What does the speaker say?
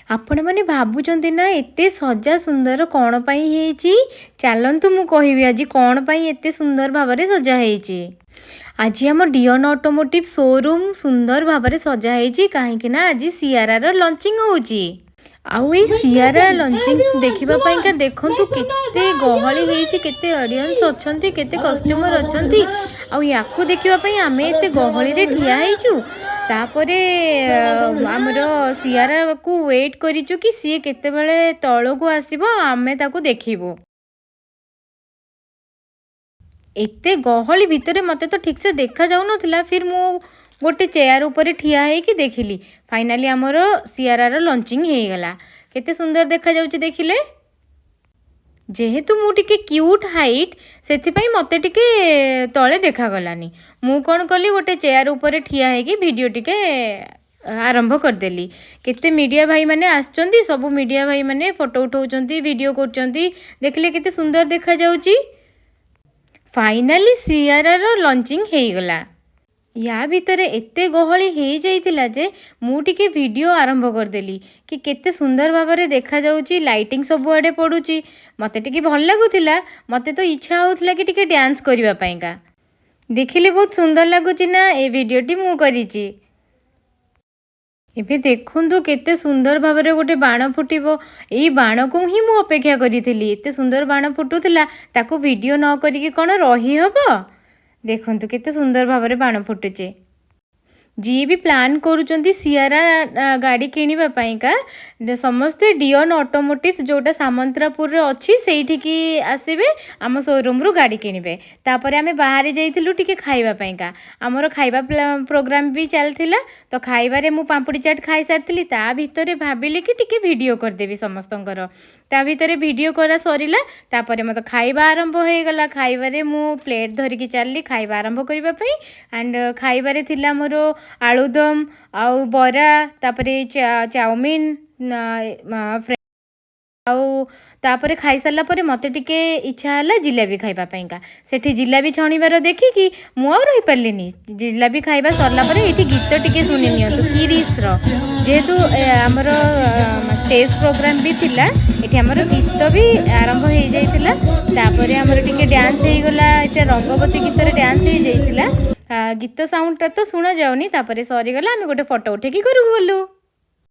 ଆପଣମାନେ ଭାବୁଛନ୍ତି ନା, ଏତେ ସଜା ସୁନ୍ଦର କ'ଣ ପାଇଁ ହେଇଛି? ଚାଲନ୍ତୁ, ମୁଁ କହିବି ଆଜି କ'ଣ ପାଇଁ ଏତେ ସୁନ୍ଦର ଭାବରେ ସଜା ହେଇଛି। ଆଜି ଆମ ଡିଅନ୍ ଅଟୋମୋଟିଭ୍ ସୋରୁମ୍ ସୁନ୍ଦର ଭାବରେ ସଜା ହେଇଛି, କାହିଁକି ନା ଆଜି ସିଆରାର ଲଞ୍ଚିଂ ହେଉଛି। ଆଉ ଏଇ ସିଆରା ଲଞ୍ଚିଂ ଦେଖିବା ପାଇଁକା ଦେଖନ୍ତୁ କେତେ ଗହଳି ହେଇଛି, କେତେ ଅଡ଼ିଏନ୍ସ ଅଛନ୍ତି, କେତେ କଷ୍ଟମର ଅଛନ୍ତି। ଆଉ ୟାକୁ ଦେଖିବା ପାଇଁ ଆମେ ଏତେ ଗହଳିରେ ଠିଆ ହେଇଛୁ। ତାପରେ ଆମର ସିଆରାକୁ ୱେଟ୍ କରିଛୁ କି ସିଏ କେତେବେଳେ ତଳକୁ ଆସିବ, ଆମେ ତାକୁ ଦେଖିବୁ। ଏତେ ଗହଳି ଭିତରେ ମୋତେ ତ ଠିକ୍ସେ ଦେଖାଯାଉନଥିଲା। ଫିର୍ ମୁଁ ଗୋଟେ ଚେୟାର ଉପରେ ଠିଆ ହେଇକି ଦେଖିଲି। ଫାଇନାଲି ଆମର ସିଆରାର ଲଞ୍ଚିଂ ହେଇଗଲା। କେତେ ସୁନ୍ଦର ଦେଖାଯାଉଛି ଦେଖିଲେ। ଯେହେତୁ ମୁଁ ଟିକେ କ୍ୟୁଟ୍ ହାଇଟ୍, ସେଥିପାଇଁ ମୋତେ ଟିକେ ତଳେ ଦେଖାଗଲାନି। ମୁଁ କ'ଣ କଲି, ଗୋଟେ ଚେୟାର ଉପରେ ଠିଆ ହେଇକି ଭିଡ଼ିଓ ଟିକେ ଆରମ୍ଭ କରିଦେଲି। କେତେ ମିଡ଼ିଆ ଭାଇମାନେ ଆସିଛନ୍ତି। ସବୁ ମିଡ଼ିଆ ଭାଇମାନେ ଫଟୋ ଉଠାଉଛନ୍ତି, ଭିଡ଼ିଓ କରୁଛନ୍ତି। ଦେଖିଲେ କେତେ ସୁନ୍ଦର ଦେଖାଯାଉଛି। ଫାଇନାଲି ସିଆରାର ଲଞ୍ଚିଂ ହେଇଗଲା। ୟା ଭିତରେ ଏତେ ଗହଳି ହେଇଯାଇଥିଲା ଯେ ମୁଁ ଟିକେ ଭିଡ଼ିଓ ଆରମ୍ଭ କରିଦେଲି କି କେତେ ସୁନ୍ଦର ଭାବରେ ଦେଖାଯାଉଛି, ଲାଇଟିଂ ସବୁଆଡ଼େ ପଡ଼ୁଛି। ମୋତେ ଟିକେ ଭଲ ଲାଗୁଥିଲା। ମୋତେ ତ ଇଚ୍ଛା ହେଉଥିଲା କି ଟିକେ ଡ୍ୟାନ୍ସ କରିବା ପାଇଁକା। ଦେଖିଲେ ବହୁତ ସୁନ୍ଦର ଲାଗୁଛି ନା? ଏ ଭିଡ଼ିଓଟି ମୁଁ କରିଛି। ଏବେ ଦେଖନ୍ତୁ କେତେ ସୁନ୍ଦର ଭାବରେ ଗୋଟେ ବାଣ ଫୁଟିବ। ଏଇ ବାଣକୁ ହିଁ ମୁଁ ଅପେକ୍ଷା କରିଥିଲି। ଏତେ ସୁନ୍ଦର ବାଣ ଫୁଟୁଥିଲା, ତାକୁ ଭିଡ଼ିଓ ନ କରିକି କ'ଣ ରହିହେବ? ଦେଖନ୍ତୁ କେତେ ସୁନ୍ଦର ଭାବରେ ବାଣ ଫୁଟୁଛି। ଯିଏ ବି ପ୍ଲାନ୍ କରୁଛନ୍ତି ସିଆରା ଗାଡ଼ି କିଣିବା ପାଇଁକା, ସମସ୍ତେ ଡିଅନ୍ ଅଟୋମୋଟିଭ୍ ଯେଉଁଟା ସାମନ୍ତରାପୁରରେ ଅଛି, ସେଇଠିକି ଆସିବେ, ଆମ ସୋରୁମ୍ରୁ ଗାଡ଼ି କିଣିବେ। ତାପରେ ଆମେ ବାହାରି ଯାଇଥିଲୁ ଟିକେ ଖାଇବା ପାଇଁକା। ଆମର ଖାଇବା ପ୍ରୋଗ୍ରାମ୍ ବି ଚାଲିଥିଲା। ତ ଖାଇବାରେ ମୁଁ ପାମ୍ପୁଡ଼ି ଚାଟ୍ ଖାଇସାରିଥିଲି। ତା ଭିତରେ ଭାବିଲି କି ଟିକେ ଭିଡ଼ିଓ କରିଦେବି ସମସ୍ତଙ୍କର। ତା ଭିତରେ ଭିଡ଼ିଓ କରା ସରିଲା। ତାପରେ ମୋତେ ଖାଇବା ଆରମ୍ଭ ହେଇଗଲା। ଖାଇବାରେ ମୁଁ ପ୍ଲେଟ୍ ଧରିକି ଚାଲିଲି ଖାଇବା ଆରମ୍ଭ କରିବା ପାଇଁ। ଆଣ୍ଡ ଖାଇବାରେ ଥିଲା ମୋର ଆଳୁଦମ ଆଉ ବରା, ତାପରେ ଚାଉମିନ। ଆଉ ତାପରେ ଖାଇସାରିଲା ପରେ ମୋତେ ଟିକେ ଇଚ୍ଛା ହେଲା ଜିଲାପି ଖାଇବା ପାଇଁକା। ସେଠି ଜିଲାପି ଛାଣିବାର ଦେଖିକି ମୁଁ ଆଉ ରହିପାରିଲିନି। ଜିଲାପି ଖାଇବା ସରିଲା ପରେ ଏଇଠି ଗୀତ ଟିକେ ଶୁଣି ନିଅନ୍ତୁ କିରିଶର। ଯେହେତୁ ଆମର ଷ୍ଟେଜ୍ ପ୍ରୋଗ୍ରାମ୍ ବି ଥିଲା, ଏଠି ଆମର ଗୀତ ବି ଆରମ୍ଭ ହେଇଯାଇଥିଲା। ତାପରେ ଆମର ଟିକେ ଡ୍ୟାନ୍ସ ହେଇଗଲା। ଏଇଟା ରଙ୍ଗବତୀ ଗୀତରେ ଡ୍ୟାନ୍ସ ହେଇଯାଇଥିଲା। ଗୀତ ସାଉଣ୍ଡଟା ତ ଶୁଣାଯାଉନି। ତାପରେ ସରିଗଲା, ଆମେ ଗୋଟେ ଫଟୋ ଉଠେଇକି ଘରକୁ ଗଲୁ।